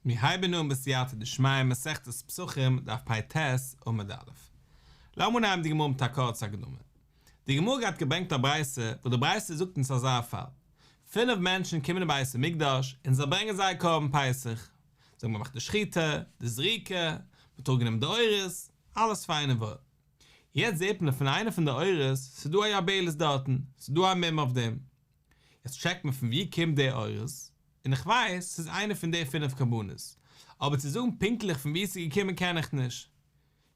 מיר הייבן אן בסייעתא דשמיא מסכת פסחים דף פ"ט עמוד א'. לאמיר אנהייבן די גמרא מיט א קורצע הקדמה. די גמרא גייט געברענגט א ברייתא וואס די ברייתא זאגט אונז אזא פאל. פינף מענטשן קומען אין בית המקדש און זיי ברענגען זייער קרבן פסח. זיי האבן געמאכט די שחיטה, די זריקה, מען האט אראפגענומען די עורות, אלעס פיין און וואויל. יעצט זעט מען פון איינע פון די עורות ס'איז דא א יבלת דארטן, ס'איז דא א מום אויף דעם. יעצט טשעקט מען פון וואו קומט די עורות, און איך ווייס ס'איז איינע פון די פינף קרבנות, אבער צו זאגן פונקטליך פון וואו ס'איז געקומען קען איך נישט.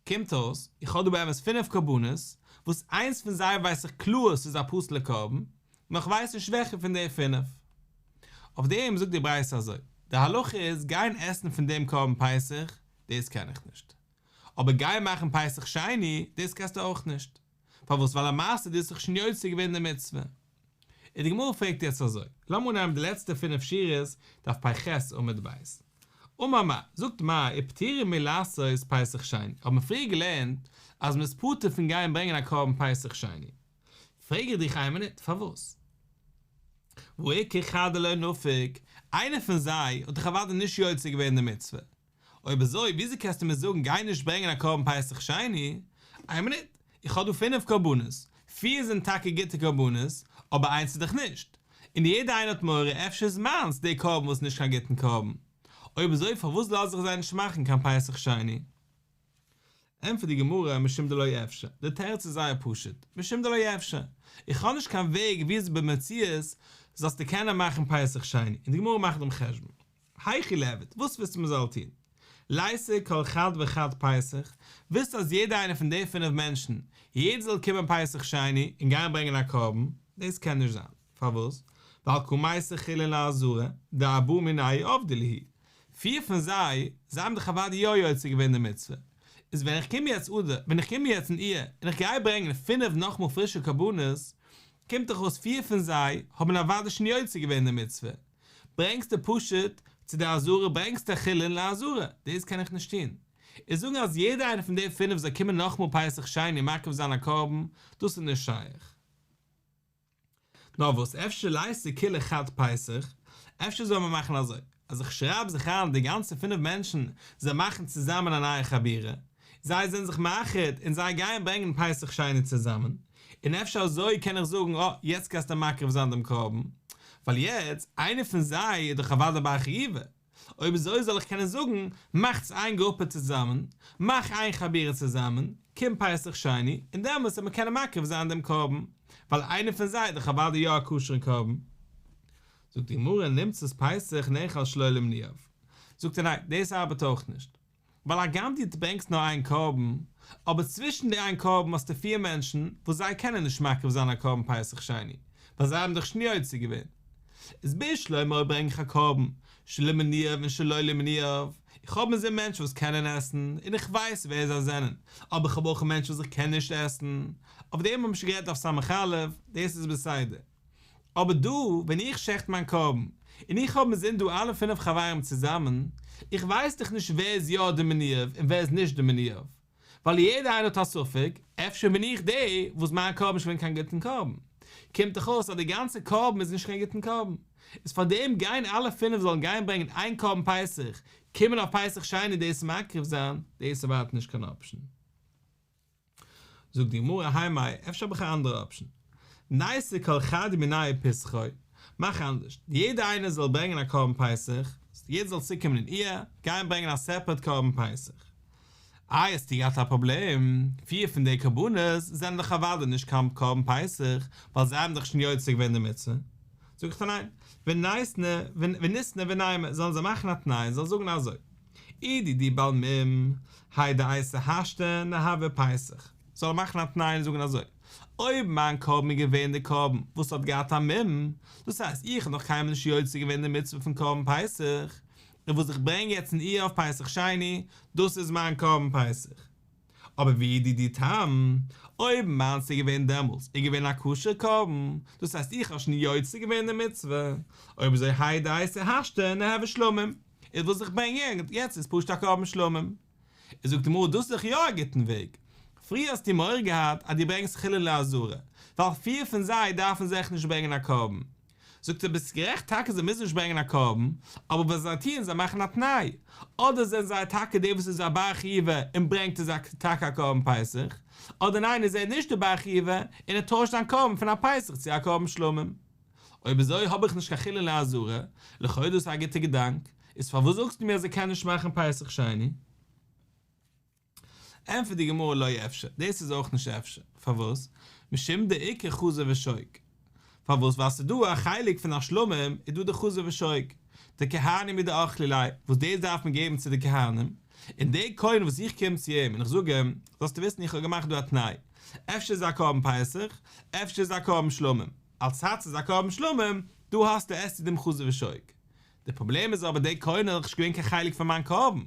קומט אויס, איך האב דא באמת פינף קרבנות, וואס איינס פון זיי ווייס איך קלאר ס'איז א פסול'ע קרבן, נאר כ'ווייס נישט וועלכע פון די פינף. אויף דעם זאגט די ברייתא אזוי, די הלכה איז גיין עסן פון דעם קרבן פסח, דאס קען איך נישט. אבער גיין מאכן פסח שני, דאס קענסטו אויך נישט. פארוואס? ווייל למעשה דו האסט דאך שוין יוצא געווען די מצוה. און די גמרא פרעגט יעצט אזוי, לאמיר אנהייבן די לעצטע פינף שורות, דף פ"ח עמוד ב'. אמר מר, זאגט מר, ופטורין מלעשות פסח שני, האט מען פריער געלערנט אז מען איז פטור פון גיין ברענגען א קרבן פסח שני. פרעג איך דיך איין מינוט, פארוואס? והא איכא חד דלא נפיק, איינער פון זיי האט דאך אוודאי נישט יוצא געווען די מצוה, אויב אזוי וויאזוי קענסטו מיר זאגן גיי נישט ברענגען א קרבן פסח שני? איין מינוט, איך האב דא פינף קרבנות, פיר זענען טאקע גוטע קרבנות, אבער איינס איז דאך נישט, און יעדער איינער האט מורא אפשר איז מיינס דער קרבן וואס איז נישט קיין גוטן קרבן, אויב אזוי פארוואס לאז איך זיי נישט מאכן קיין פסח שני? ענטפערט די גמרא משום דלא אפשר, די תירוץ איז זייער פשוט, משום דלא אפשר, איך האב נישט קיין וועג וויאזוי במציאות זאלסטו קענען מאכן פסח שני, און די גמרא מאכט דעם חשבון. היכי ליעבד, וואס ווילסטו מען זאל טון? ליתי כל חד וחד פסח, ווילסט אז יעדער איינער פון די פינף מענטשן, יעדער זאל קומען פסח שני און גיין ברענגען א קרבן? דאס קען נישט זיין. פארוואס? ווייל קא מייתי חולין לעזרה, דארבעה מינייהו עבדי להו. פיר פון זיי, זיי האבן דאך אוודאי יא יוצא געווען די מצוה. איז ווען איך קום יעצט אדער ווען איך קום יעצט אין אייר און איך גיי ברענגען פינף נאכמאל פרישע קרבנות, קומט דאך אויס פיר פון זיי האבן אוודאי שוין יוצא געווען די מצוה, ברענגסטו פשוט צו די עזרה ברענגסטו חולין לעזרה, דאס קען איך נישט טון. איז זאגן אז יעדער איינער פון די פינף זאל קומען נאכמאל פסח שני מקריב זיין א קרבן, דאס איז נישט שייך. נאר וואס אפשר ליתי כולהו חד פסח, אפשר זאל מען מאכן אזוי, אז איך שרייב זיך איין די גאנצע פינף מענטשן, זיי מאכן צוזאמען א נייע חבורה, זיי זענען זיך מאחד און זיי גייען ברענגען פסח שני צוזאמען, און אפשר אזוי קען איך זאגן אה, יעצט קענסטו מקריב זיין דעם קרבן, ווייל יעצט, איינער פון זיי איז דאך אוודאי בר חיובא, אויב אזוי זאל איך קענען זאגן, מאכטס איין גרופע צוזאמען, מאך איין חבורה צוזאמען, קום פסח שני, און דעמאלטס וועט מען קענען מקריב זיין דעם קרבן, ווייל איינער פון זיי איז דאך אוודאי יא א כשר'ן קרבן. זאגט די גמרא, נמצאת פסח נאכל שלא למנויו. זאגט ער ניין, דאס ארבעט אויך נישט. ווייל הגם דו ברענגסט נאר איין קרבן, אבער צווישן די איין קרבן האסטו פיר מענטשן וואס זיי קענען נישט מקריב זיין א קרבן פסח שני, ווייל זיי האבן דאך שוין יוצא געווען. איז בשלמא אויב ברענג איך א קרבן שלמנויו און שלא למנויו, איך האב אין זין מענטשן וואס קענען עסן, און איך ווייס ווער זיי זענען, אבער איך האב אויך מענטשן וואס איך קען נישט עסן, אויף דעם האבן מיר שוין גערעדט דף ס"א, דאס איז בסדר. אבער דא, ווען איך שעכט מיין קרבן, און איך האב אינזין דא אלע פינף חברים צוזאמען, איך ווייס דאך נישט ווער איז יא די מנויו און ווער איז נישט די מנויו, ווייל יעדער איינער האט א ספק, אפשר בין איך דער וואס מיין קרבן איז נישט געווען קיין גוטן קרבן. קומט דאך אויס אז די גאנצע קרבן איז נישט קיין גוטן קרבן. איז פאר דעם גיין אלע פינף זאלן גיין ברענגען איין קרבן פסח, קומען אויף פסח שני דאס מקריב זיין, דאס איז ווייטער נישט קיין אפשן. זאגט די גמרא, האי מאי, אפשר האב איך א אנדערע אפשן. ניתי כל חד מינייהו פסחו, מאך אנדערש, יעדער איינער זאל ברענגען א קרבן פסח, יעדער זאל צוקומען אין אייר, גיין ברענגען א סעפערעט קרבן פסח. איי האסטו געהאט א פראבלעם, פיר פון די קרבנות זענען דאך אוודאי נישט קיין קרבן פסח, ווייל זיי האבן דאך שוין יוצא געווען די מצוה. זאג איך דיר ניין, וניתני ונימא, זאלן זיי מאכן א תנאי און זאלן זאגן אזוי. אי דידי בעל מום, האי דאייתי השתא ניהוי פסח, זאל ער מאכן א תנאי און זאגן אזוי, אויב מיין קרבן איז געווען די קרבן וואס האט געהאט א מום, דאס הייסט איך האב נאך קיינמאל נישט יוצא געווען די מצוה פון קרבן פסח, און וואס איך ברענג יעצט אין אייר אויף פסח שני, דאס איז מיין קרבן פסח. אבער ואי דידי תם, אויב מיינס איז געווען דעמאלטס איז געווען א כשר קרבן, דאס הייסט איך האב שוין יוצא געווען די מצוה, אויב אזוי האי דאייתי השתא ניהוי שלמים, איז וואס איך ברענג יעצט איז פשוט א קרבן שלמים. איז זאגט די גמרא דאס איז דאך יא א גוטן וועג. פריער האסטו מורא געהאט אז דו ברענגסט חולין לעזרה, ווייל פיר פון זיי דארפן זיך נישט ברענגען א קרבן. זאגט ער ביסט גערעכט טאקע זיי מוזן נישט ברענגען א קרבן, אבער וואס זיי טוען זיי מאכן א תנאי, אדער זענען זיי טאקע דער וואס איז א בר חיובא און ברענגט ער טאקע א קרבן פסח, אדער ניין איז ער נישט די בר חיובא און ער טוישט זיין קרבן פון א פסח צו א קרבן שלמים. אויב אזוי האב איך נישט קיין חולין לעזרה, לכאו' דאס איז א גוטע געדאנק, איז פארוואס זאגסטו מיר אז ער קען נישט מאכן פסח שני? ענטפערט די גמרא לא אפשר, דאס איז אויך נישט אפשר, פארוואס? משום דאיכא חזה ושוק, פארוואס ווייל ס'איז דא א חלק פון א שלמים איז דא די חזה ושוק, דכהנים הוא דאכלי ליה, וואס דאס דארף מען געבן צו די כהנים, און דער כהן וואס איך קום צו אים און איך זאג אים, זאלסטו וויסן איך האב געמאכט דא א תנאי, אפשר איז א קרבן פסח, אפשר איז א קרבן שלמים, על צד ס'איז א קרבן שלמים, דא האסטו עסטו דעם חזה ושוק. די פראבלעם איז אבער דער כהן איז דאך נישט געווען קיין חלק פון מיין קרבן,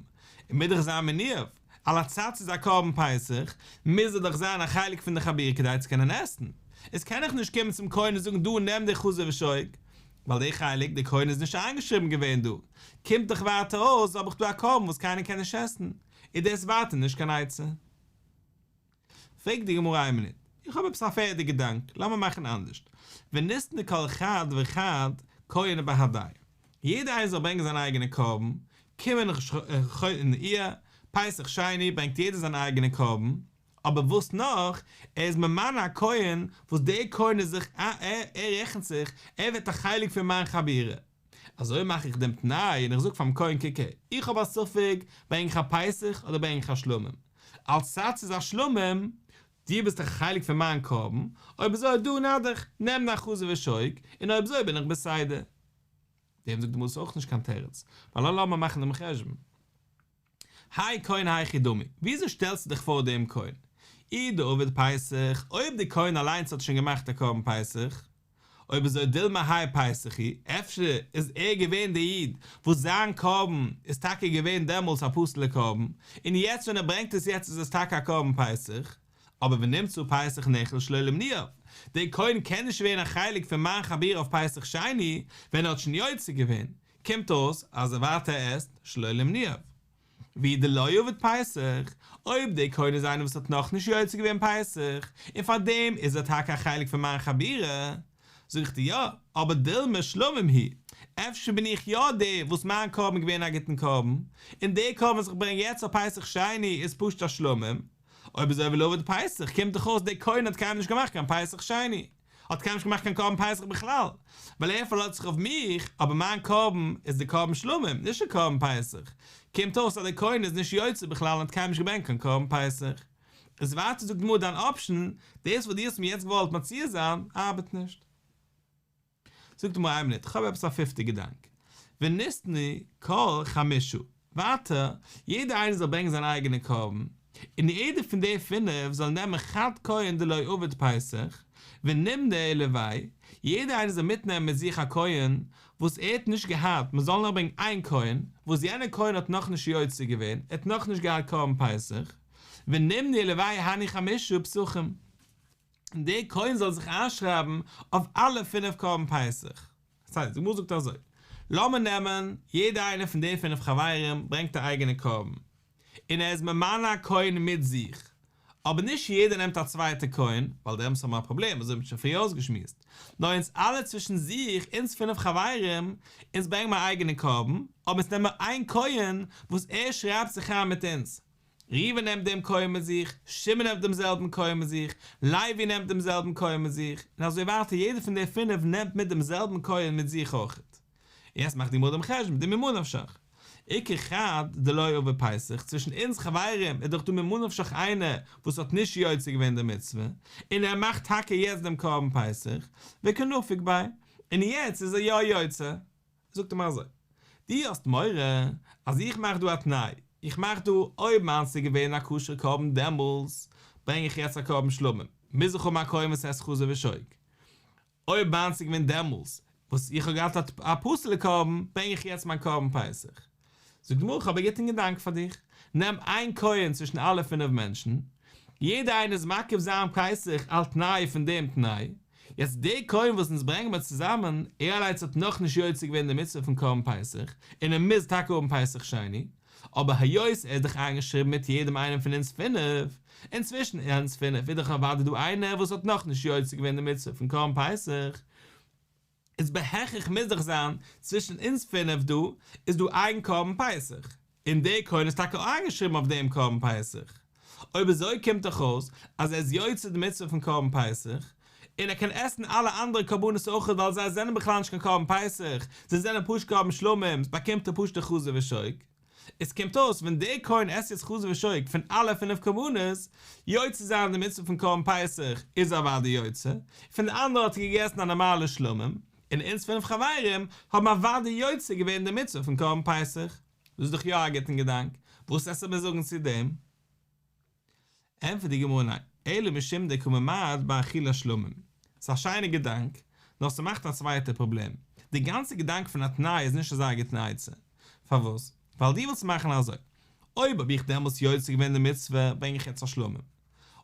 און מוז דאך זיין מניאוף, על הצד ס'איז א קרבן פסח, מוז ער דאך זיין א חלק פון די חבורה כדי צו קענען עסן, איז קען איך נישט קומען צום כהן און זאגן דא נעם די חזה ושוק, ווייל דער חלק, דער כהן איז נישט איינגעשריבן געווען דא, קומט דאך ווייטער אויס האב איך דא א קרבן וואס קיינער קען נישט עסן, איז דאס ווייטער נישט קיין עצה. פרעגט די גמרא איין מינוט, איך האב עפעס א פערדע געדאנק, לאמיר מאכן אנדערשט, וניתני כל חד וחד כהן בהדיה, יעדער איינער זאל ברענגען זיין אייגענע קרבן, קומען אין אייר, פסח שני ברענגט יעדער זיין אייגענע קרבן, אבער וואס נאך, ער איז ממנה א כהן, וואס דער כהן איז זיך, ער רעכנט זיך, ער ווערט א חלק פון מיין חבורה. אזוי מאך איך דעם תנאי און איך זאג פאר'ן כהן קוק הער, איך האב א ספק, ברענג איך א פסח אדער ברענג איך א שלמים? על צד ס'איז א שלמים, דו ביסט דאך א חלק פון מיין קרבן, אויב אזוי דא נא דיך, נעם דיין חזה ושוק, און אויב אזוי בין איך בסדר. דעם זאגט די גמרא ס'איז אויך נישט קיין תירוץ, ווייל לאמיר מאכן דעם חשבון. האי כהן היכי דמי, וויאזוי שטעלסטו דיך פאר דעם כהן? אי דעבד פסח, אויב דער כהן אליינס האט שוין געמאכט א קרבן פסח, אויב אזוי דילמא האי פסח הוא, אפשר איז ער געווען דער איד וואס זיין קרבן איז טאקע געווען דעמאלטס א פסול'ע קרבן, און יעצט ווען ער ברענגט עס יעצט איז עס טאקע א קרבן פסח, אבער ונמצא פסח נאכל שלא למניאוף, דער כהן קען נישט ווערן א חלק פון מיין חבורה אויף פסח שני ווען ער האט שוין יוצא געווען, קומט אויס אז ער ווייטער עסט שלא למניאוף. ואי דלא עביד פסח, אויב דער כהן איז איינער וואס האט נאכנישט יוצא געווען פסח, און פארדעם איז ער טאקע א חלק פון מיין חבורה, זאג איך דיר יא, אבער דילמא שלמים הוא, אפשר בין איך יא דער וואס מיין קרבן איז געווען א גוטן קרבן, און דער קרבן וואס איך ברענג יעצט אויף פסח שני איז פשוט א שלמים, אויב אזוי ולא עביד פסח, קומט דאך אויס דער כהן האט קיינמאל נישט געמאכט קיין פסח שני. האט קיינמאל נישט געמאכט קיין קרבן פסח בכלל, ווייל ער פארלאזט זיך אויף מיך, אבער מיין קרבן איז די קרבן שלמים, נישט די קרבן פסח, קומט אויס אז דער כהן איז נישט יוצא בכלל און האט קיינמאל נישט געברענגט קיין קרבן פסח. איז ווייטער זאגט די גמרא דיין אפשן, דאס וואס דו האסט מיר יעצט געוואלט מציע זיין, ארבעט נישט. זאגט די גמרא איין מינוט, איך האב עפעס א פיפטע געדאנק. וניתני כל חמשה, ווייטער, יעדער איינער זאל ברענגען זיין אייגענע קרבן, און יעדער פון די פינף זאל נעמען חד כהן דלא עביד פסח, ונימניה עילויה, יעדער איינער זאל מיטנעמען מיט זיך א כהן וואס ער האט נישט געהאט, מען זאל נאר ברענגען איין כהן, וואס יענער כהן האט נאכנישט יוצא געווען, ער האט נאכנישט געהאט קרבן פסח, ונימנו עילויה הני חמשה פסחים. און דער כהן זאל זיך איינשרייבן אויף אלע פינף קרבן פסח. דאס הייסט, די גמרא זאגט אזוי, לאמיר נעמען, יעדער איינער פון די פינף חברים ברענגט א אייגענע קרבן, און ער איז ממנה א כהן מיט זיך, אבער נישט יעדער נעמט א צווייטע כהן, ווייל דעמאלטס האבן מיר א פראבלעם, אזוי האט מען שוין פריער אויסגעשמועסט, נאר אונז אלע צווישן זיך, אונז פינף חברים, אונז ברענגן מיר א אייגענע קרבן, אבער אונז נעמען איין כהן וואס ער שרייבט זיך איין מיט אונז, ראובן נעמט דעם כהן מיט זיך, שמעון נעמט דעם זעלבן כהן מיט זיך, לוי נעמט דעם זעלבן כהן מיט זיך, און אזוי ווייטער יעדער פון די פינף נעמט מיט דעם זעלבן כהן מיט זיך אויכעט. און יעצט מאכט די גמרא דעם חשבון, דממה נפשך. איכא חד דלא עביד פסח, צווישן אונז חברים איז דאך דא ממה נפשך איינער וואס האט נישט יוצא געווען די מצוה, און ער מאכט טאקע יעצט דעם קרבן פסח, וקא נפיק ביה, און יעצט איז ער יא יוצא. זאגט אים אזוי, דו האסט מורא אז איך מאך דא א תנאי, איך מאך דא אויב מיינס איז געווען א כשר קרבן דעמאלס ברענג איך יעצט א קרבן שלמים, מוז איך האבן א כהן וואס עסט חזה ושוק, אויב מיינס איז געווען דעמאלס וואס איך האב געהאט א פסול'ע קרבן ברענג איך יעצט מיין קרבן פסח. זאגט די גמרא איך האב א גוטן געדאנק פאר דיך, נעם איין כהן צווישן אלע פינף מענטשן, יעדער איינער איז מקריב זיין פסח על תנאי פון דעם תנאי, יעצט דער כהן וואס אונז ברענגען מיר צוזאמען, ער אליינס האט נאכנישט יוצא געווען די מצוה פון קרבן פסח, און ער מוז טאקע האבן פסח שני, אבער היות ער איז דאך איינגעשריבן מיט יעדעם איינעם פון אונז פינף, און צווישן אונז פינף איז דאך אוודאי דא איינער וואס האט נאכנישט יוצא געווען די מצוה פון קרבן פסח. איז בהכרח מוז דאך זיין צווישן אונז פינף דא איז דא איין קרבן פסח, און דער כהן איז טאקע איינגעשריבן אויף דעם קרבן פסח, אויב אזוי קומט דאך אויס אז ער איז יוצא די מצוה פון קרבן פסח, און ער קען עסן אלע אנדערע קרבנות אויכעט ווייל זיי זענען בכלל נישט קיין קרבן פסח, זיי זענען פשוט קרבן שלמים, באקומט ער פשוט די חזה ושוק. עס קומט אויס ווען דער כהן עסט יעצט חזה ושוק פון אלע פינף קרבנות, יוצא זיין די מצוה פון קרבן פסח איז אוודאי יוצא, פון די אנדערע האט ער געגעסן א נארמאלע שלמים, און אונז פינף חברים האבן אוודאי יוצא געווען די מצוה פון קרבן פסח. דאס איז דאך יא א גוטן געדאנק, וואס עסטו מיר זאגן צו דעם? ענטפערט די גמרא ניין, אלא משום דקא ממעט באכילת שלמים. ס'איז א שיינע געדאנק, נאר ס'מאכט א צווייטע פראבלעם. די גאנצע געדאנק פון א תנאי איז נישט אזא גוטע עצה. פארוואס? ווייל דו ווילסט מאכן אזוי, אויב האב איך דעמאלטס יוצא געווען די מצוה ברענג איך יעצט א שלמים,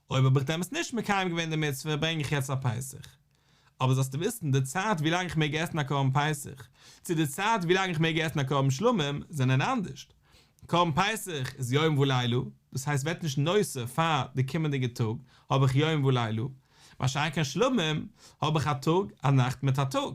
אויב האב איך דעמאלטס נישט מקיים געווען די מצוה ברענג איך יעצט א פסח. אבער זאלסטו וויסן, די צייט ווי לאנג איך מעג עסן א קרבן פסח, צו די צייט ווי לאנג איך מעג עסן א קרבן שלמים, זענען אנדערשט. קרבן פסח איז יום ולילה, דאס הייסט ווערט נישט נוסף פאר די קומענדיגע טאג, האב איך יום ולילה, מה שאין כן שלמים, האב איך א טאג, א נאכט מיט א טאג.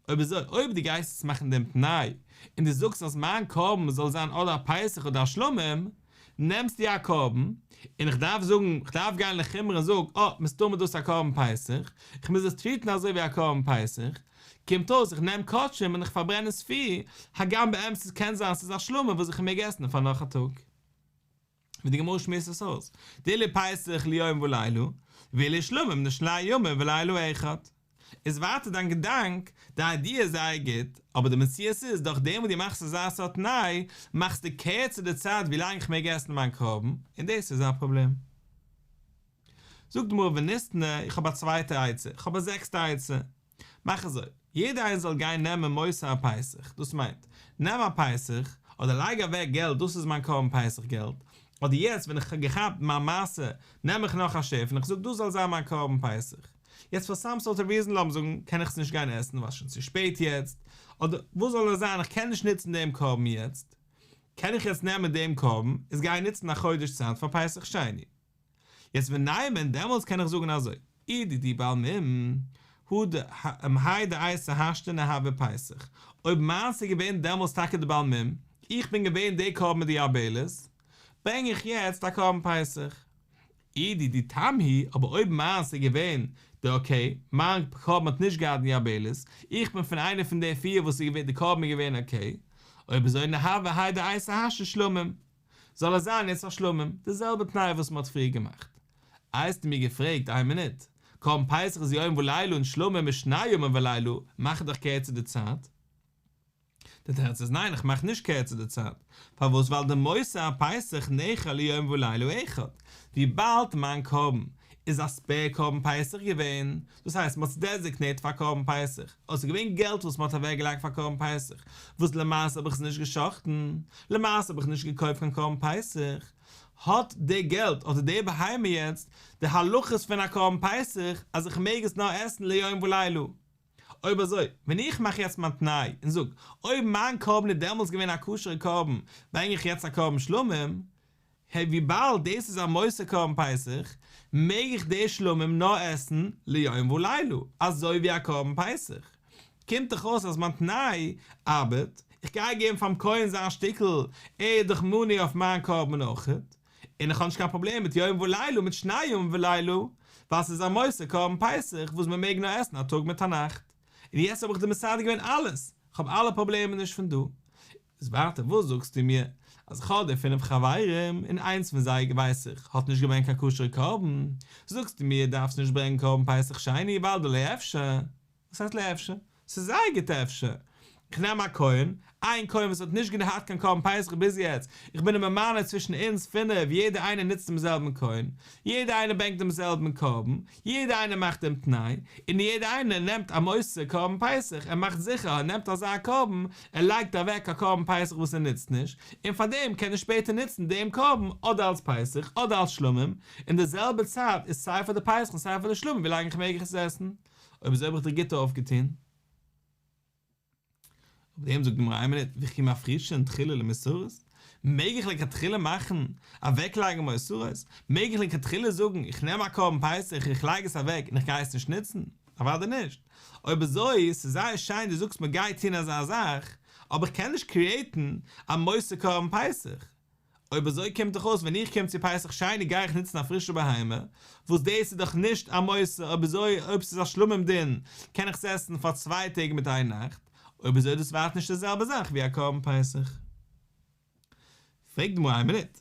אויב אזוי, אויב דו גייסט יעצט מאכן דעם תנאי, און דו זאגסט אז מיין קרבן זאל זיין אדער א פסח אדער א שלמים, נעמסטו א קרבן, און איך דארף זאגן, איך דארף גיין לחומרא און זאג, אה, מסתמא איז דאס א קרבן פסח, איך מוז עס טריטן אזוי ווי א קרבן פסח, קומט אויס איך נעם קדשים און איך פארברען עס פיר, הגם באמת עס קען זיין ס'איז א שלמים וואס איך מעג עסן פאר נאך א טאג. ווי די גמרא שמועסט עס אויס, דאילו פסח ליום ולילה, ואילו שלמים לשני ימים ולילה אחד. איז ווייטער דיין געדאנק, די איידיע איז זייער גוט, אבער די מציאות איז, דורך דעם וואס דו מאכסט אזא סארט תנאי, מאכסטו קערצער די צייט ווי לאנג איך מעג עסן מיין קרבן, און דאס איז א פראבלעם. זאגט די גמרא וניתני, איך האב א צווייטע עצה, איך האב א זעקסטע עצה. מאך אזוי, יעדער איינער זאל גיין נעמען מותר הפסח, דאס מיינט, נעם א פסח, אדער לייג אוועק געלט דאס איז מיין קרבן פסח געלט, אדער יעצט ווען איך האב געכאפט מיין מעשר נעם איך נאך א שיף און איך זאג דאס זאל זיין מיין קרבן פסח, יעצט פאר סאם סארט אוו ריזען לאמיר זאגן קען איך עס נישט גיין עסן ווייל ס'שוין צו שפעט יעצט, אדער וואס זאל עס זיין איך קען נישט נוצן דעם קרבן יעצט, קען איך יעצט נעמען דעם קרבן עס גיין נוצן א חודש צייט פאר פסח שני. יעצט ונימא דעמאלטס קען איך זאגן אזוי, אי דידי בעל מום, הא האי דאייתי השתא ניהוי פסח, אויב מיינס איז געווען דעמאלטס טאקע די בעל מום, איך בין געווען די קרבן מיט די יבלת, ברענג איך יעצט א קרבן פסח. אי דידי תם הוא, אבער אויב מיינס איז געווען די אקעי, מיין קרבן האט נישט געהאט די יבלת, איך בין פון איינע פון די פיר וואס איז געווען די קרבן איז געווען אקעי, אויב אזוי ניהוי האי דאייתי השתא שלמים. זאל עס זיין יעצט א שלמים, די זעלבע תנאי וואס מען האט פריער געמאכט. איי האסטו מיר געפרעגט, איין מינוט, קרבן פסח איז יום ולילה און שלמים איז שני ימים ולילה, מאך איך דאך קערצער די צייט? די תירוץ איז ניין איך מאך נישט קערצער די צייט, פארוואס ווייל דמותר הפסח נאכל ליום ולילה אחד, וויבאלד מיין קרבן איז א ספעיר קרבן פסח געווען, דאס הייסט מ'האט עס דעזיגנעיט פאר קרבן פסח, אדער ס'איז געווען געלט וואס מ'האט אוועק געלייגט פאר קרבן פסח, וואס למעשה האב איך עס נישט גע'שחט'ן, למעשה האב איך נישט געקויפט קיין קרבן פסח, האט די געלט אדער די בהמה יעצט די הלכות פון א קרבן פסח אז איך מעג עס נאר עסן ליום ולילה. אויב אזוי, ווען איך מאך יעצט מיין תנאי און זאג, אויב מיין קרבן איז דעמאלטס געווען א כשר'ע קרבן, ברענג איך יעצט א קרבן שלמים, הי וויבאלד דאס איז א מותר קרבן פסח, מעג איך די שלמים נאר עסן ליום ולילה, אזוי ווי א קרבן פסח. קומט דאך אויס אז מיין תנאי ארבעט, איך גיי געבן פאר'ן כהן זיין שטיקל, ער איז דאך מנוי אויף מיין קרבן אויכעט, און איך האב נישט קיין פראבלעם מיט יום ולילה מיט שני ימים ולילה, ווייל ס'איז א מותר קרבן פסח וואס מען מעג נאר עסן א טאג מיט א נאכט. און יעצט האב איך דיר מסדר געווען אלעס, איך האב אלע פראבלעמען נישט פון דא. איז ווייטער וואס זאגסטו מיר אז איך האב די פינף חברים און איינס פון זיי ווייס איך האט נישט געברענגט קיין כשר'ע קרבן, זאגסטו מיר דארפסט נישט ברענגען קרבן פסח שני ווייל דלא אפשר, וואס הייסט לא אפשר? ס'איז זייער גוט אפשר. איך נעם א כהן, איין כהן וואס האט נישט געהאט קיין קרבן פסח ביז יעצט, איך בין אים ממנה צווישן אונז פינף, יעדער איינער נוצט דעם זעלבן כהן, יעדער איינער ברענגט דעם זעלבן קרבן, יעדער איינער מאכט דעם תנאי, און יעדער איינער נעמט א מותר קרבן פסח, ער מאכט זיכער ער נעמט אזא קרבן, ער לייגט אוועק א קרבן פסח וואס ער נוצט נישט, און פארדעם קען ער שפעטער נוצן דעם קרבן אדער אלס פסח אדער אלס שלמים, אין די זעלבע צייט איז סיי פאר די פסח און סיי פאר די שלמים ווילאנג איך מעג איך עס עסן. אויב אזוי האב איך דיר גוט אויפגעטון. אויף דעם זאגט די גמרא איין מינוט, וכי מפרישין תחילה למותרות? מעג איך לכתחילה מאכן, אוועקלייגן מותרות? מעג איך לכתחילה זאגן, איך נעם א קרבן פסח, איך לייג עס אוועק און איך גיי עס נישט נוצן? אוודאי נישט. אויב אזוי, ס'איז זייער שיין דו זאגסט מ'גייט טון אזא זאך, אבער איך קען נישט קריעטן א מותר קרבן פסח. אויב אזוי קומט דאך אויס ווען איך קום צו פסח שני גיי איך נוצן א פרישע בהמה, וואס דאס איז דאך נישט א מותר, אויב אזוי אויב ס'איז א שלמים דין קען איך עס עסן פאר צוויי טעג מיט איין נאכט, אויב אזוי איז דאס ווייטער נישט די זעלבע זאך ווי א קרבן פסח. פרעגט די גמרא איין מינוט,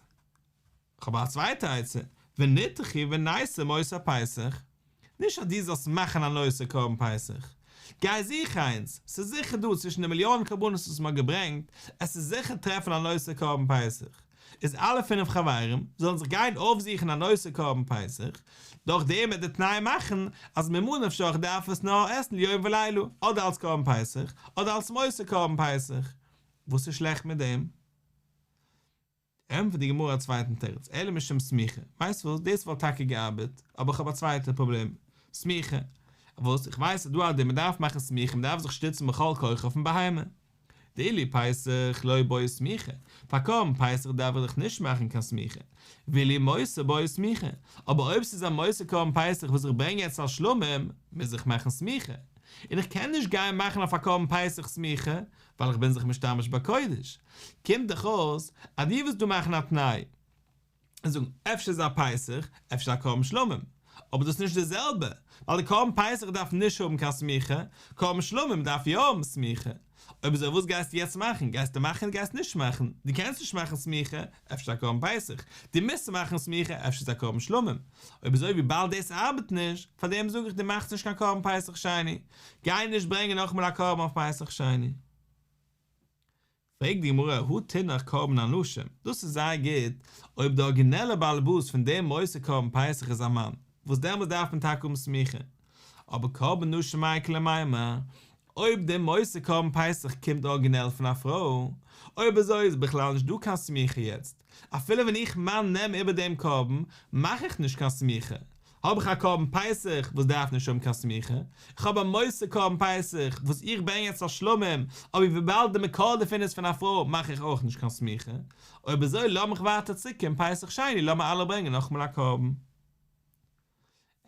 כ'האב א צווייטע עצה, וניטרחו וניתו מותר פסח, נישט אז דו זאלסט מאכן א נותר קרבן פסח, גיי זוך איינס, ס'איז זיכער דא צווישן די מיליאנען קרבנות וואס מ'האט געברענגט, עס איז זיכער טרעפן א נותר קרבן פסח, איז אלע פינף חברים זאלן זיך גיין אויפזוכן א נותר קרבן פסח, דורך דעם וועט די תנאי מאכן אז ממה נפשך דארף עס נאר עסן יום ולילה, אדער אלס קרבן פסח, אדער אלס מותר קרבן פסח. וואס איז שלעכט מיט דעם? ענטפערט די גמרא א צווייטן תירוץ, אלא משום סמיכה, ווייסט וואס, דאס וואלט טאקע געארבעט, אבער איך האב א צווייטע פראבלעם, סמיכה, וואס, איך ווייס אז דא א דין מען דארף מאכן סמיכה, מען דארף זיך שטיצן בכל כוחו אויפן בהמה, דאילו פסח לא בעי סמיכה, פאר קרבן פסח דארף איך דאך נישט מאכן קיין סמיכה, ואילו מותר בעי סמיכה, אבער אויב ס'איז א מותר קרבן פסח וואס איך ברענג יעצט אלס שלמים, מוז איך מאכן סמיכה, און איך קען נישט גיין מאכן אויף א קרבן פסח סמיכה, ווייל איך בין זיך משתמש בקודש, קומט דאך אויס אז דו ווילסט דא מאכן א תנאי און זאגן אפשר איז א פסח, אפשר א קרבן שלמים, אבער דאס איז נישט די זעלבע, ווייל די קרבן פסח דארף נישט האבן קיין סמיכה, קרבן שלמים דארף יא האבן סמיכה, אויב אזוי וואס גייסטו יעצט מאכן, גייסטו מאכן אדער גייסט נישט מאכן, דו קענסט נישט מאכן סמיכה, אפשר איז א קרבן פסח, דו מוזט מאכן סמיכה, אפשר איז א קרבן שלמים, אויב אזוי וויבאלד דאס ארבעט נישט, פארדעם זאג איך דו מאכסט נישט קיין קרבן פסח שני, גיי נישט ברענגען נאכאמאל א קרבן אויף פסח שני. פרעגט די גמרא, הא תינח קרבן אנשים, דאס איז זייער גוט אויב די ארגינעלע בעל הבית פון דעם מותר קרבן פסח איז א מאן, וואס דעמאלס דארף מען טאקע האבן סמיכה, אבער קרבן נשים מאי איכא למימר, אויב דער מותר קרבן פסח קומט ארגינעל פון א פרוי, אויב אזוי איז בכלל נישט דא קיין סמיכה יעצט, אפילו ווען איך מאן נעם איבער דעם קרבן, מאך איך נישט קיין סמיכה, האב איך א קרבן פסח וואס דארף נישט האבן קיין סמיכה, איך האב א מותר קרבן פסח וואס איך ברענג יעצט אלס שלמים, אבער וויבאלד די מקור דערפון איז פון א פרוי מאך איך אויך נישט קיין סמיכה, אויב אזוי לאמיך ווייטער צוריק קומען פסח שני לאמיר אלע ברענגען נאכאמאל א קרבן.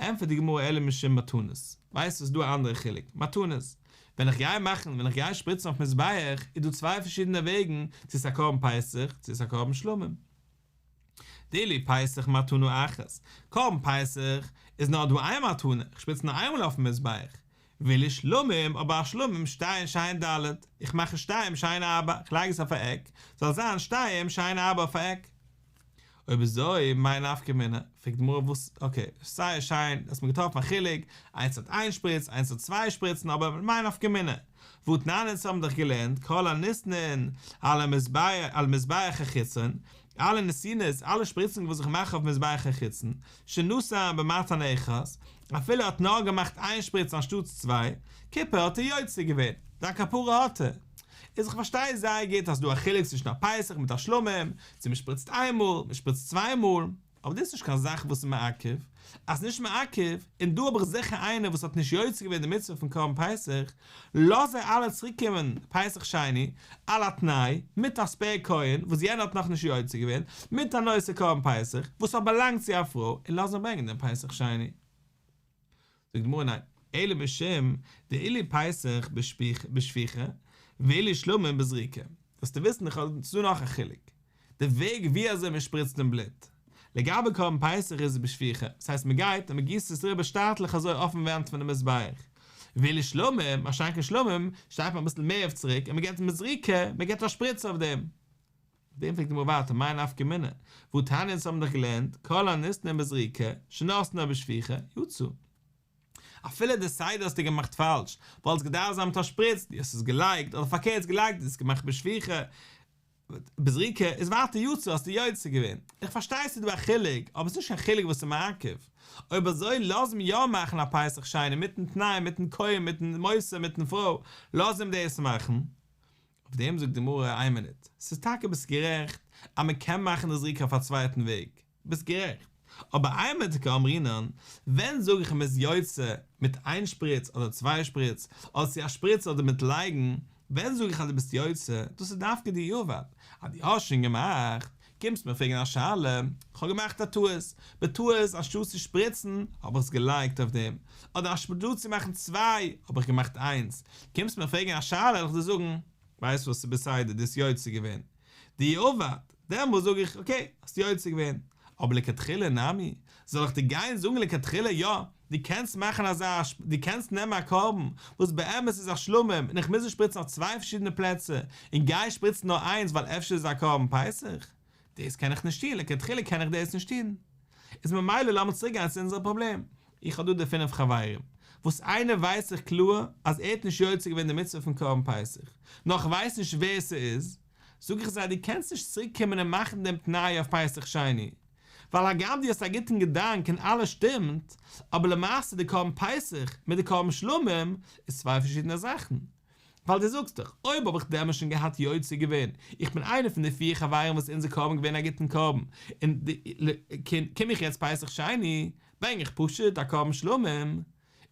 ענטפערט די גמרא אלא משום מתנות, ווייסט ס'איז דא א אנדערע חילוק, מתנות, ווען איך גיי מאכן ווען איך גיי שפריצן אויף מזבח איז דא צוויי פארשידענע וועגן צו ס'איז א קרבן פסח צו ס'איז א קרבן שלמים. דאילו פסח מתנה אחת, קרבן פסח איז נאר דא איין מתנה, איך שפריץ נאר איינמאל אויפן מזבח, ואילו שלמים, אבער א שלמים שתיים שהן ד', איך מאך עס שתיים שהן ארבע, איך לייג עס אויף א עק, זאל זיין שתיים שהן ארבע אויף א עק. אויב אזוי, מאי נפקא מינה? פרעגט די גמרא וואס, אקעי, זייער שיין, האסט מיר געטראפן א חילוק, איינס האט איין שפריץ, איינס האט צוויי שפריצן, אבער מאי נפקא מינה? והתנן אונז האבן דאך געלערנט כל הניתנין על המזבח על מזבח החיצון, אלע נתינות, אלע שפריצונגען וואס איך מאך אויף מזבח החיצון, שנתן במתן אחד, אפילו ער האט נאר געמאכט איין שפריץ אנשטאטס צוויי, כיפר האט ער יוצא געווען, זיין כפרה האט ער. איז איך פארשטיי זייער גוט אז ס'דא א חילוק צווישן א פסח מיט א שלמים, צו מען שפריצט איין מאל, מען שפריצט צוויי מאל, אבער דאס איז נישט קיין זאך וואס איז מעכב, אז ס'נישט מעכב, און דא האב איך זיכער איינער וואס האט נישט יוצא געווען די מצוה פון קרבן פסח, לאז זיי אלע צוריק קומען פסח שני, על התנאי, מיט א ספעיר כהן, וואס יענער האט נאכנישט יוצא געווען, מיט א נותר קרבן פסח, וואס האט באלאנגט צו א פרוי, און לאז אים ברענגען דעם פסח שני. זאגט די גמרא ניין, אלא משום דאילו פסח בשפיכה ואילו שלמים בזריקה, זאלסטו וויסן איך האב ס'דא נאך א חילוק, די וועג ווי אזוי מען שפריצט דעם בלוט, לגבי קרבן פסח איז עס בשפיכה, דאס הייסט מען גייט און מען גיסט עס אריבער שטאטליך אזוי אויפן ווענט פונעם מזבח, ואילו שלמים, מה שאין כן שלמים, שטייט מען אביסל מער אויף צוריק און מען געבט בזריקה, מען געבט א שפריץ אויף דעם. דעם פרעגט די גמרא ווייטער מאי נפקא מינה, והתניא אונז האבן דאך געלערנט כל הניתנין בזריקה שנתנה בשפיכה יצא. אפילו די סדר האסטו געמאכט פאלש, וואלט עס געדארפט זיין מיט א שפריץ, דו האסט עס געלייגט, אדער פארקערט געלייגט און עס געמאכט בשפיכה, בזריקה, איז ווייטער יצא האסטו יוצא געווען. איך פארשטיי ס'איז דא א חילוק, אבער ס'איז נישט קיין חילוק וואס איז מעכב. אויב אזוי לאז אים יא מאכן א פסח שני מיטן תנאי מיטן כהן מיטן מותר מיטן פרוי, לאז אים דאס מאכן. אויף דעם זאגט די גמרא איין מינוט, ס'איז טאקע ביסט גערעכט אז מען קען מאכן די זריקה אויף א צווייטן וועג, ביסט גערעכט, אבער אימתי קאמרינן, ווען זאג איך מ'איז יוצא מיט איין שפריץ אדער צוויי שפריץ, אדער צו א שפריץ אדער מיט לייגן, ווען זאג איך אז דו ביסט יוצא, דאס איז דווקא דיעבד, אז דו האסט שוין געמאכט, קומסט מיר פרעגן א שאלה, כ'האב געמאכט א טעות, בטעות אנשטאט צו שפריצן האב איך עס געלייגט אויף דעם, אדער אנשטאט צו מאכן צוויי האב איך געמאכט איינס, קומסט מיר פרעגן א שאלה וועל איך דיר זאגן, ווייסט וואס ס'איז בסדר דו האסט יוצא געווען, דאי עבד, דעמאלס זאג איך אקעי האסט יוצא געווען, אבער לכתחילה נמי, זאל איך דיר גיין זאגן לכתחילה יא, דו קענסט מאכן אזא, דו קענסט נעמען א קרבן וואס באמת איז א שלמים און איך מוז עס שפריצן אויף צוויי פארשידענע פלעצער און גיי שפריצן נאר איינס ווייל אפשר איז עס א קרבן פסח? דאס קען איך נישט טון, לכתחילה קען איך דאס נישט טון. איז ממילא לאמיר צוריק גיין צו אונזער פראבלעם, איך האב דא די פינף חברים, וואס איינער ווייס איך קלאר אז ער האט נישט יוצא געווען די מצוה פון קרבן פסח, נאר איך ווייס נישט ווער ס'איז, זאג איך זיי דו קענסט נישט צוריק קומען און מאכן דעם תנאי אויף פסח שני, ווייל הגם דו האסט א גוטן געדאנק און אלעס שטימט, אבער למעשה די קרבן פסח מיט די קרבן שלמים איז צוויי פארשידענע זאכן. ווייל דו זאגסט דאך, אויב האב איך דעמאלס שוין געהאט יוצא געווען, איך בין איינער פון די פיר חברים וואס אונזער קרבן געווען א גוטן קרבן, און קום איך יעצט פסח שני, ברענג איך פשוט א קרבן שלמים,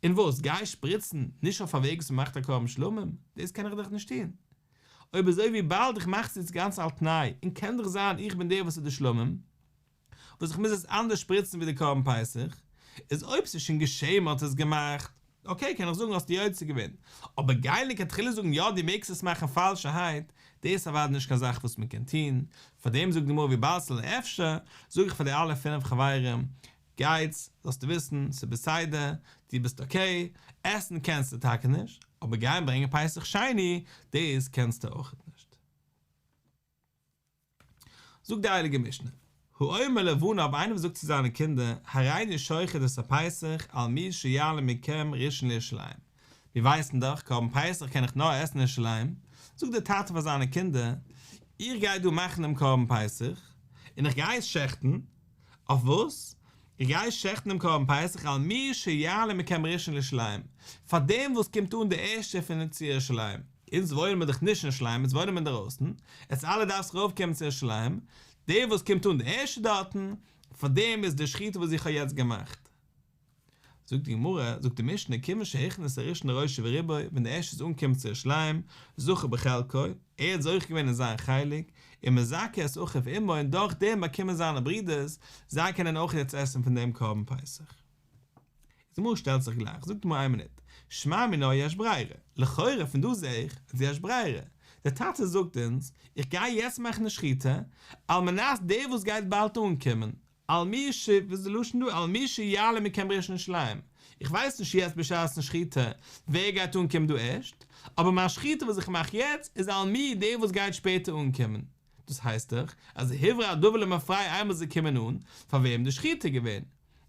און וואס, גיי שפריצן נישט אויף א וועג וואס מ'מאכט א קרבן שלמים, דאס קען איך דאך נישט טון. אויב אזוי וויבאלד איך מאך עס יעצט גאנץ על תנאי, און קען דאך זיין איך בין דער וואס איז די שלמים, וואס איך מוז עס אנדערש שפריצן ווי די קרבן פסח, איז אויב ס'איז שוין געשען מ'האט עס געמאכט, אקעי קען איך זאגן האסטו יוצא געווען, אבער גיין לכתחילה זאגן יא דו מעגסט עס מאכן פאלשערהייט, דאס איז אוודאי נישט קיין זאך וואס מ'קען טון, פארדעם זאגט די גמרא וויבאלד ס'איז אפשר, זאג איך פאר די אלע פינף חברים, גייטס, זאלסטו וויסן, ס'איז בסדר, דו ביסט אקעי, עסן קענסטו טאקע נישט, אבער גיין ברענגען פסח שני, דאס קענסטו אויכעט נישט. זאגט די הייליגע משנה, האומר לבניו איינער וואס זאגט צו זיינע קינדער, הריני שוחט את הפסח על מי שיעלה מכם ראשון לירושלים, מיר ווייסן דאך, קרבן פסח קען איך נאר עסן אין ירושלים, זאגט דער טאטע פאר זיינע קינדער, איך גיי דא מאכן דעם קרבן פסח, און איך גיי עס שעכטן, אויף וואס? איך גיי שעכטן דעם קרבן פסח על מי שיעלה מכם ראשון לירושלים, פאר דעם וואס קומט אן דער ערשטער פון אונז צו ירושלים, אונז וואוינען מיר דאך נישט אין ירושלים, אונז וואוינען מיר אינדערויסן, עטס אלע דארפטס ארויפקומען צו ירושלים, דער וואס קומט אן דער ערשטער דארטן, פאר דעם איז די שחיטה וואס איך האב יעצט געמאכט. זאגט די גמרא, זאגט די משנה, כיוון שהכניס הראשון ראשו ורובו, ווען דער ערשטער איז אנגעקומען צו ירושלים, זכה בחלקו, ער האט זוכה געווען אין זיין חלק, ומזכה את אחיו עמו, און דורך דעם באקומען זיינע ברידערס, זיי קענען אויך יעצט עסן פון דעם קרבן פסח. די גמרא שטעלט זיך גלייך, זאגט די גמרא איין מינוט, שמע מינה יש ברירה, לכאורה פון דא זע איך אז יש ברירה, דער טאטע זאגט אונז, איך גיי יעצט מאכן די שחיטה, על מנת דער וואס גייט באלד אנקומען, על מי ש, וואס איז די לשון דא? על מי שיעלה מכם ראשון לירושלים. איך ווייס נישט יעצט בשעת'ן שחיטה ווער גייט אנקומען דא ערשט, אבער מיין שחיטה וואס איך מאך יעצט איז על מי דער וואס גייט שפעטער אנקומען. דאס הייסט דאך אז הוברר הדבר למפרע איינמאל זיי קומען אן, פאר וועם די שחיטה געווען.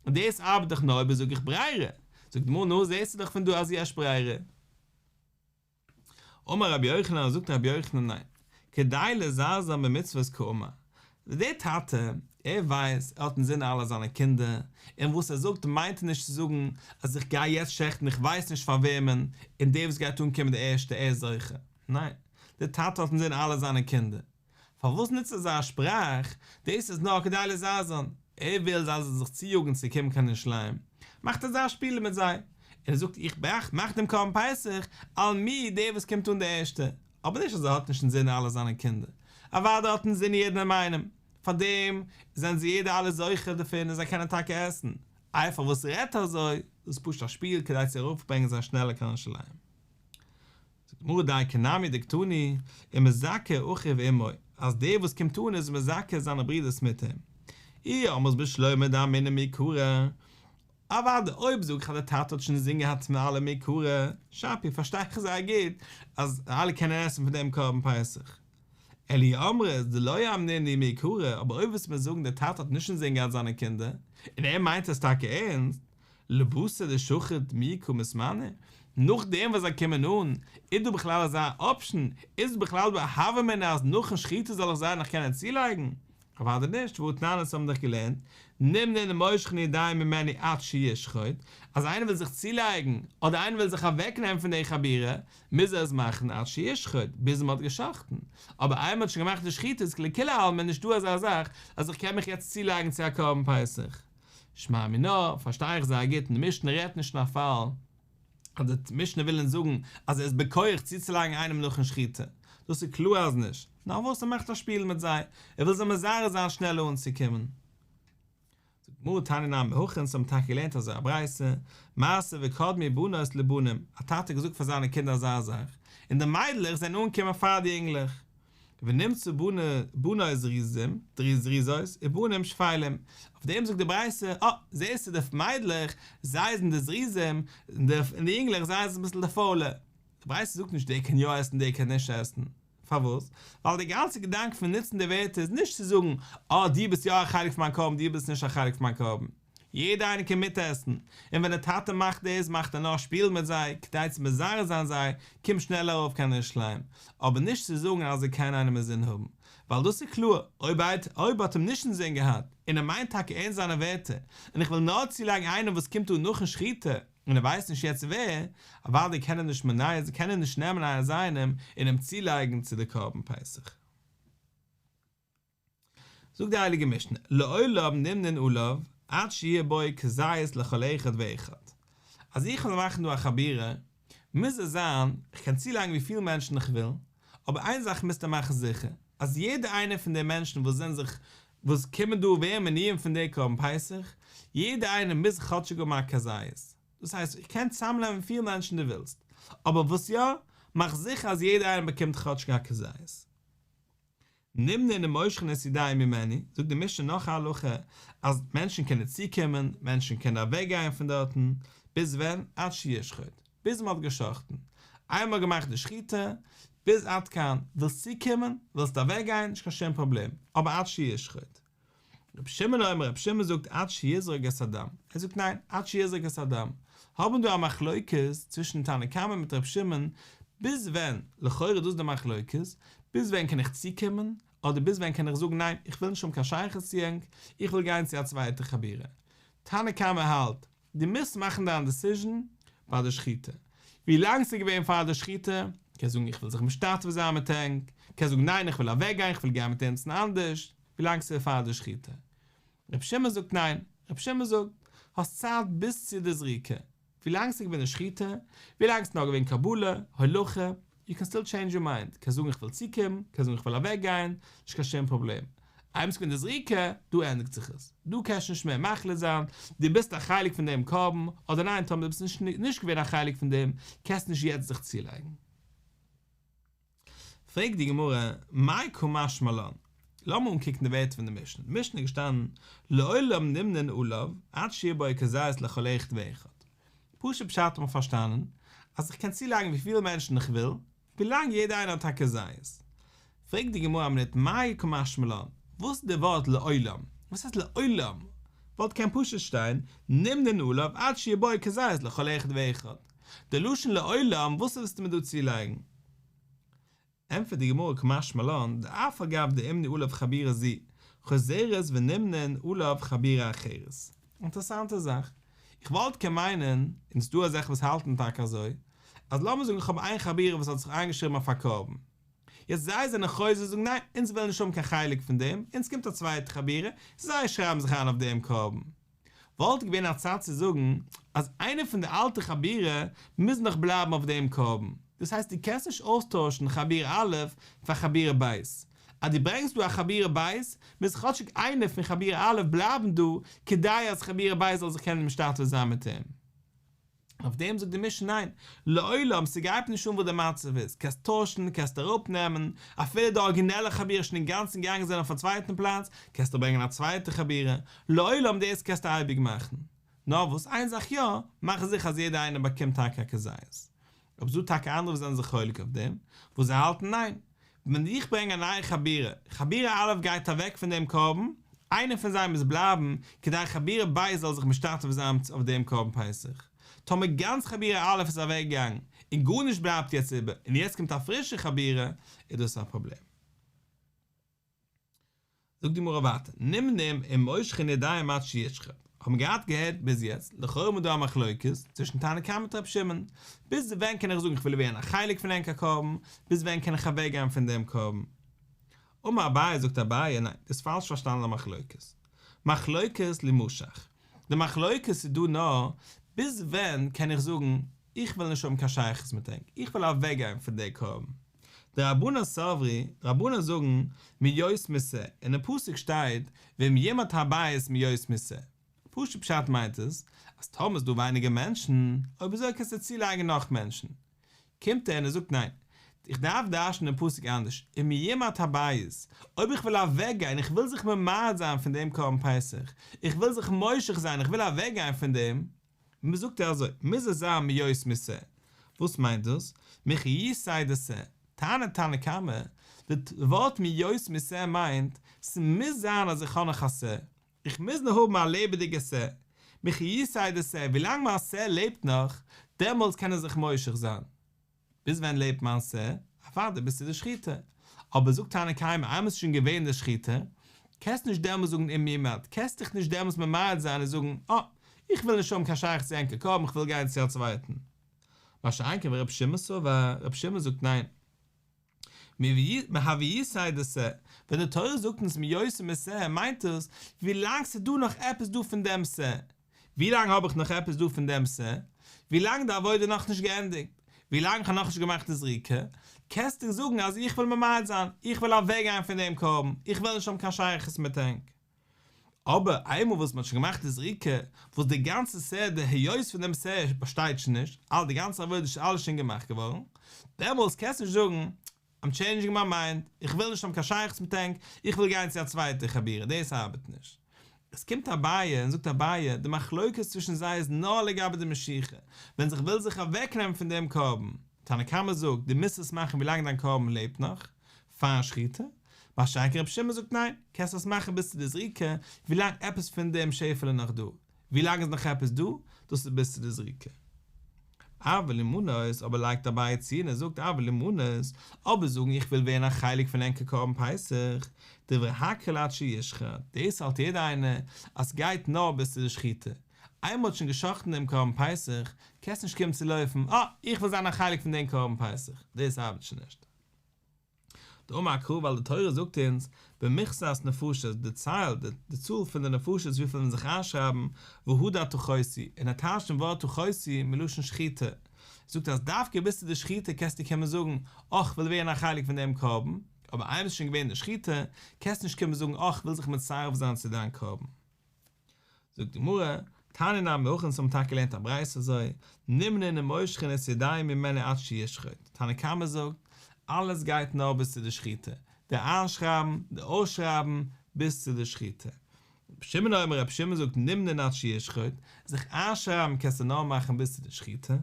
און דאס ארבעט דאך נאר אויב זאג איך ברירה. זאגט די גמרא נו זעסטו דאך פון דא אז יש ברירה. אמר רבי יוחנן, זאגט רבי יוחנן ניין, כדי לזרזן במצוות קאמר, דער טאטע, ער ווייסט, ער האט אינזין אלע זיינע קינדער, און וואס ער זאגט מיינט ער נישט צו זאגן אז איך גיי יעצט שעכטן איך ווייס נישט פאר וועמען, און דער וואס גייט אנקומען די ערשטע ער איז זוכה, ניין, דער טאטע האט אינזין אלע זיינע קינדער, פארוואס נוצט ער אזא שפראך, דאס איז נאר כדי לזרזן, ער וויל זיי זאלן זיך צויאגן צו קומען קיין ירושלים, מאכט אזא שפיל מיט זיי, און ער זאגט איך מאך מאך דעם קרבן פסח על מי דער וואס קומט אן דער ערשטער, אבער נישט אז ער האט נישט אינזין אלע זיינע קינדער, אוודאי האט אינזין יעדעם איינעם, פארדעם זענען זיי יעדער אלע זוכה דערפון און זיי קענען טאקע עסן, איי פארוואס רעדט ער אזוי, דאס איז פשוט א שפיל כדי צו ארויפברענגען זיי שנעלער קיין ירושלים. זאגט די גמרא דייקא נמי דקתני ומזכה אחיו עמו, אז דער וואס קומט אן איז מזכה זיינע ברידערס מיט אים. אי אמרת בשלמא דאמינא מעיקרא, אוודאי אויב זאג איך אז דער טאטע האט שוין אינזין געהאט פון אלע מעיקרא, שפיר פארשטיי איך זייער גוט אז אלע קענען עסן פון דעם קרבן פסח. אלא אי אמרת דלא אמנינהו מעיקרא, אבער אויב וועסטו מיר זאגן דער טאטע האט נישט אינזין געהאט זיינע קינדער, און ער מיינט עס טאקע ערנסט, לבתר דשחיט מי קא מתמנו, נאכדעם וואס זיי קומען אן, איז דא בכלל אזא אפשן? איז בכלל דא א הוה אמינא אז נאכן שחיטה זאל איך זיי נאך קענען צולייגן? אוודאי נישט, והא תנן אונז האבן דאך געלערנט, נמנין ומושכין ידים ממנו עד שישחוט, אז איינער וויל זיך צולייגן, אדער איינער וויל זיך אוועקנעמען פון די חבורה, מוז ער עס מאכן עד שישחוט, ביז מען האט גע'שחט'ן, אבער איינמאל מען האט שוין געמאכט די שחיטה איז לכולי עלמא נישטא אזא זאך אז איך קען מיך יעצט צולייגן צו א קרבן פסח. שמע מינה, פארשטיי איך זייער גוט און די משנה רעדט נישט אין א פאל אז די משנה וויל אונז זאגן אז ער איז בכח צוצולייגן איינעם נאכן שחיטה. דאס איז קלאר אז נישט, נאר וואס ער מאכט א שפיל מיט זיי, ער וויל זיי מזרז זיין שנעלער אנצוקומען. זאגט די גמרא תניא נמי הכי, אונז האבן טאקע געלערנט אזוי א ברייתא, מעשה וקדמו בנות לבנים, א טאטע האט געזאגט פאר זיינע קינדער אזא זאך, און די מיידלעך זענען אנגעקומען פאר די אינגלעך. ונמצאו בנות זריזים, זריזות, ובנים שפלים, אויף דעם זאגט די ברייתא, אה, זעסטו די מיידלעך, זיי זענען די זריזים, און די אינגלעך זיי זענען אביסל די פוילע. די ברייתא זאגט נישט דער קען יא עסן דער קען נישט עסן. פארוואס? ווייל די גאנצע געדאנק פון נוצן די ווערטער איז נישט צו זאגן, אה, דו ביסט יא א חלק פון מיין קרבן, דו ביסט נישט א חלק פון מיין קרבן. יעדער איינער קען מיטעסן, און ווען דער טאטע מאכט דאס מאכט ער נאר שפיל מיט זיי, כדי צו מזרז זיין זיי, קום שנעלער ארויף קיין ירושלים, אבער נישט צו זאגן אז זיי קענען איינעם אינזין האבן, ווייל דאס איז קלאר, אויב ער אויב האט אים נישט אינזין געהאט, און ער מיינט טאקע ערנסט זיינע ווערטער, און איך וויל נאר צולייגן איינעם וואס קומט אן נאכן שחיטה, און ער ווייסט נישט יעצט ווער, אוודאי קען ער נישט מונע זיין, קען ער נישט נעמען אזא איינעם און אים צולייגן צו די קרבן פסח. זאגט די הייליגע משנה, לעולם נמנין עליו עד שיהיה בו כזית לכל אחד ואחד, אז איך וויל מאכן דא א חבורה, מוז עס זיין, איך קען צולייגן ווי פיל מענטשן איך וויל, אבער איין זאך מוזטו מאכן זיכער, אז יעדער איינער פון די מענטשן וואס זענען זיך, וואס קומען דא ווערן מנויים פון די קרבן פסח, יעדער איינער מוז כאטשיג האבן א כזית. דאס הייסט, איך קען צוזאמנעמען ווי פיל מענטשן דו ווילסט, אבער וואס יא, מאך זיכער אז יעדער איינער באקומט כאטשיג א כזית. נמנין ומושכין את ידיהם ממנו, זאגט די משנה נאך א הלכה, אז מענטשן קענען צוקומען, מענטשן קענען אוועקגיין פון דארטן, ביז ווען? עד שישחוט, ביז מען האט גע'שחט'ן, איינמאל געמאכט די שחיטה, ביז עד כאן, ווילסט צוקומען, ווילסט אוועקגיין, נישט קיין שום פראבלעם, אבער עד שישחוט. רבי שמעון אומר, רבי שמעון זאגט עד שיזרוק את הדם, ער זאגט ניין, עד שיזרוק את הדם, האבן דא א מחלוקת צווישן תנא קמא מיט רבי שמעון, ביז ווען, לכאורה דאס איז די מחלוקת, ביז ווען קען איך צוקומען, אדער ביז ווען קען איך זאגן ניין, איך וויל נישט האבן קיין שייכות צו ענק, איך וויל גיין צו א צווייטע חבורה. תנא קמא האלט, דו מוזט מאכן דיין דעסיזשן ביי די שחיטה. ווי לאנג ס'איז געווען פאר די שחיטה, קענסט זאגן איך וויל זיך משתתף זיין מיט ענק, קענסט זאגן ניין איך וויל אוועק גיין איך וויל גיין מיט עמיצן אנדערש, ווי לאנג ס'איז פאר די שחיטה. ר' שמעון זאגט ניין, ר' שמעון זאגט, האסט צייט ביז צו די זריקה, ווי לאנג ס'איז געווען די שחיטה, ווי לאנג ס'איז נאר געווען קבלה, הולכה, יו קען סטיל טשעינדזש יור מיינד, קענסט זאגן איך וויל צוקומען, קענסט זאגן איך וויל אוועק גיין, נישט קיין שום פראבלעם. איינמאל ס'איז געווען די זריקה, דא ענדיגט זיך עס. דא קענסטו נישט מער מחליט זיין, דו ביסט א חלק פון דעם קרבן, אדער ניין טאמער דו ביסט נישט געווען א חלק פון דעם, קענסטו נישט יעצט זיך צולייגן. פרעגט די גמרא, מאי קא משמע לן? לאמיר אנקוקן די ווערטער פון די משנה, אין די משנה איז געשטאנען, לעולם נמנין עליו, עד שיהיה בו כזית לכל אחד ואחד. פשוט פשט האט מען פארשטאנען, אז איך קען צולייגן וויפיל מענטשן איך וויל, ווילאנג יעדער איינער האט א כזית. פרעגט די גמרא א מינוט, מאי קא משמע לן? וואס איז די ווארט לעולם? וואס הייסט לעולם? וואלט קען פשוט שטיין, נמנין עליו עד שיהיה בו כזית לכל אחד ואחד. די לשון לעולם, וואס ווילסטו מיר דא צולייגן? ענטפערט די גמרא קא משמע לן, דאף על גב דאימנו עליו חבורה זו, חוזרת ונמנין עליו חבורה אחרת. אינטערעסאנטע זאך. איך וואלט קען מיינען, און ס'דא אזעלכע וואס האלטן טאקע אזוי, אז לאמיר זאגן איך האב איין חבורה וואס האט זיך איינגעשריבן אויף א קרבן. יעצט זיי זענען חוזר זאגן ניין, אונז ווילן נישט האבן קיין חלק פון דעם, אונז קומט א צווייטע חבורה, זיי שרייבן זיך איין אויף דעם קרבן. וואלט געווען א צד צו זאגן אז איינער פון די אלטע חבורה מוז נאך בלייבן אויף דעם קרבן, דאס הייסט דו קענסט נישט אויסטוישן חבורה א' פאר חבורה ב', אז דו ברענגסט דא א חבורה ב' מוז כאטשיג איינער פון חבורה א' בלייבן דא כדי אז חבורה ב' זאל זיך קענען משתתף זיין מיט אים. אויף דעם זאגט די משנה ניין, לעולם ס'גייט נישט אן וואס די מצב איז, קענסט טוישן, קענסט אראפ נעמען, אפילו די ארגינעלע חבורה איז שוין אינגאנצן געגאנגען זענען אויף א צווייטן פלאץ, קענסטו ברענגען א צווייטע חבורה, לעולם דאס קענסטו אייביג מאכן. נאר וואס איין זאך יא, מאך זיכער אז יעדער איינער באקומט טאקע א כזית. אבער ס'דא טאקע אנדערע וואס זענען זיך חולק אויף דעם, וואס זיי האלטן ניין, ווען איך ברענג א נייע חבורה, חבורה א' גייט אוועק פון דעם קרבן, איינער פון זיי מוז בלייבן, כדי חבורה ב' זאל זיך משתתף זיין אויף דעם קרבן פסח. טאמער גאנץ חבורה א' איז אוועק געגאנגען, און גארנישט בלייבט יעצט איבער, און יעצט קומט א פרישע חבורה, איז דאס א פראבלעם. זאגט די גמרא ווייטער, נמנים ומושכין ידיהם עד שישחט, האבן געהאט געהערט ביז יעצט, לכאורה איז דא א מחלוקת צווישן תנא קמא מיט רבי שמעון, ביז ווען קען איך זאגן איך וויל ווערן א חלק פון ענקער קרבן, ביז ווען קען איך אוועק גיין פון דעם קרבן? אמר אביי, זאגט אביי, ניין, דו האסט פאלש פארשטאנען די מחלוקת. מחלוקת לימשך. די מחלוקת איז דא נאר, ביז ווען קען איך זאגן, איך וויל נישט האבן קיין שייכות מיט ענק, איך וויל אוועק גיין פון דער קרבן. דרבנן סברי, די רבנן זאגן, מהיות משה, אינעם פסוק שטייט, ואם ימעט הבית מהיות משה. פשוט פשט מיינט עס, אז טאמער איז דא ווייניגער מענטשן, אויב אזוי קענסטו צולייגן נאך מענטשן. קומט ער און ער זאגט ניין, איך דארף דרש'נען דעם פסוק אנדערש, אם ימעט הבית, אויב איך וויל אוועקגיין, איך וויל זיך ממעט זיין פון דעם קרבן פסח, איך וויל זיך מושך זיין, איך וויל אוועקגיין פון דעם, זאגט ער אזוי, מוז עס זיין מהיות משה. וואס מיינט דאס? מחיותיה דשה. טענה'ט תנא קמא, די ווארט מהיות משה מיינט, ס'מוז זיין אז איך האב נאך א שה. איך מוז נאך האבן א לעבעדיגע שה. מחיותיה דשה, ווילאנג מיין שה לעבט נאך, דעמאלטס קען ער זיך מושך זיין. ביז ווען לעבט מיין שה? אוודאי ביז צו די שחיטה. אבער זאגט תנא קמא, איינמאל ס'איז שוין געווען די שחיטה, קענסט נישט דעמאלס זאגן אם ימעט, קענסט דיך נישט דעמאלס ממעט זיין און זאגן, אה, איך וויל נישט האבן קיין שייכות צו ענקער קרבן, איך וויל גיין צו א צווייטן. מה שאין כן ור' שמעון סבר, ר' שמעון זאגט ניין. מהויותיה דשה, ווען די תורה זאגט אונז מהיות משה מיינט עס, ווילאנג ס'איז דא נאך עפעס דא פון דעם שה. ווילאנג האב איך נאך עפעס דא פון דעם שה? ווילאנג די עבודה איז נאכנישט געענדיגט. ווילאנג איך האב נאכנישט געמאכט די זריקה, קענסטו זאגן אז איך וויל ממעט זיין, איך וויל אוועקגיין פון דעם קרבן, איך וויל נישט האבן קיין שייכות מיט ענק. אבער איינמאל וואס מען האט שוין געמאכט די זריקה, וואס די גאנצע שה, די היות פון דעם שה באשטייט שוין נישט, אל די גאנצע עבודה איז שוין אלעס שוין געמאכט געווארן, דעמאלס קענסטו נישט זאגן, איים טשעינדזשינג מיי מיינד, איך וויל נישט האבן קיין שייכות מיט ענק, איך וויל גיין צו א צווייטע חבורה, דאס ארבעט נישט. עס קומט אביי און זאגט אביי, די מחלוקת צווישן זיי איז נאר לגבי די משיכה, ווען איך וויל זיך אוועקנעמען פון דעם קרבן, תנא קמא זאגט, דו מוזט עס מאכן ווילאנג דיין קרבן לעבט נאך, פארן שחיטה, מה שאין כן רבי שמעון זאגט ניין, קענסט עס מאכן ביז צו די זריקה, ווילאנג עפעס פון דעם שעפעלע נאך דא, ווילאנג איז נאך עפעס דא, דאס איז ביז צו די זריקה. אבל לימנות, אבער לייגט אביי צו און ער זאגט אבל לימנות, אבער זאגן איך וויל ווערן א חלק פון ענקער קרבן פסח, דברי הכל עד שישחט, דאס האלט יעדער איינער אז סגייט נאר ביז צו די שחיטה, איינמאל מ'האט שוין גע'שחט'ן דעם קרבן פסח, קענסט נישט קומען צו לויפן, אה, איך וויל זיין א חלק פון דעם קרבן פסח, דאס ארבעט שוין נישט. דאמר קרא ווייל די תורה זאגט אונז במכסת נפשות דערצייל די צאל פון די נפשות וויפיל וועלן זיך איינשרייבן והדר תכוסו און ער טייטשט דעם ווארט תכוסו מלשון שחיטה זאגט אז דווקא ביז צו די שחיטה קענסטו קומען זאגן אה כ'וויל ווערן א חלק פון דעם קרבן אבער איינמאל ס'איז שוין געווען די שחיטה קענסטו נישט קומען זאגן אה כ'וויל זיך מצרף זיין צו דיין קרבן. זאגט די גמרא, תניא נמי הכי אונז האבן טאקע געלערנט א ברייתא אזוי, נמנין ומושכין את ידיהם ממנו עד שישחוט, תנא קמא זאגט, אלעס גייט נאר ביז צו די שחיטה, די איינשרייבן, די אויסשרייבן, ביז צו די שחיטה. רבי שמעון אומר רבי שמעון זאגט נמנין עד שישחוט, זיך איינשרייבן קענסטו נאר מאכן ביז צו די שחיטה,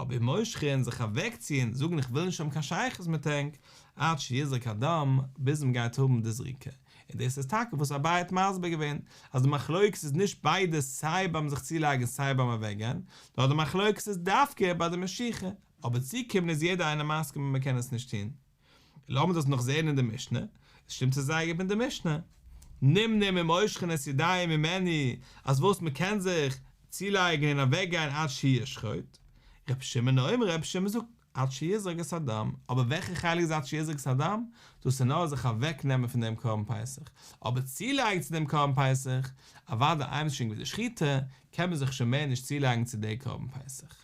אבער מושכין, זיך אוועקציען, זאגן איך וויל נישט האבן קיין שייכות מיט ענק, עד שיזרק הדם, ביז מען גייט האבן די זריקה. און דאס איז טאקע וואס אביי האט מסביר געווען, אז די מחלוקת איז נישט ביידע סיי ביים זיך צולייגן סיי ביים אוועקגיין, נאר די מחלוקת איז דווקא ביי די משיכה, אבער צוקומען איז יעדער איינער מסכים אז מען קען עס נישט טון. לאמיר דאס נאך זען אין די משנה, עס שטימט צו זייער גוט מיט די משנה. נמנין ומושכין את ידיהם ממנו, אז וואס מען קען זיך צולייגן און אוועקגיין עד שישחוט. ר' שמעון אומר, ר' שמעון זאגט, עד שיזרוק את הדם, אבער וועלכע חלק איז עד שיזרוק את הדם? דאס איז נאר זיך אוועק נעמען פון דעם קרבן פסח, אבער צולייגן צו דעם קרבן פסח, אוודאי איינמאל ס'איז שוין געווען די שחיטה, קען מען זיך שוין מער נישט צולייגן צו די קרבן פסח.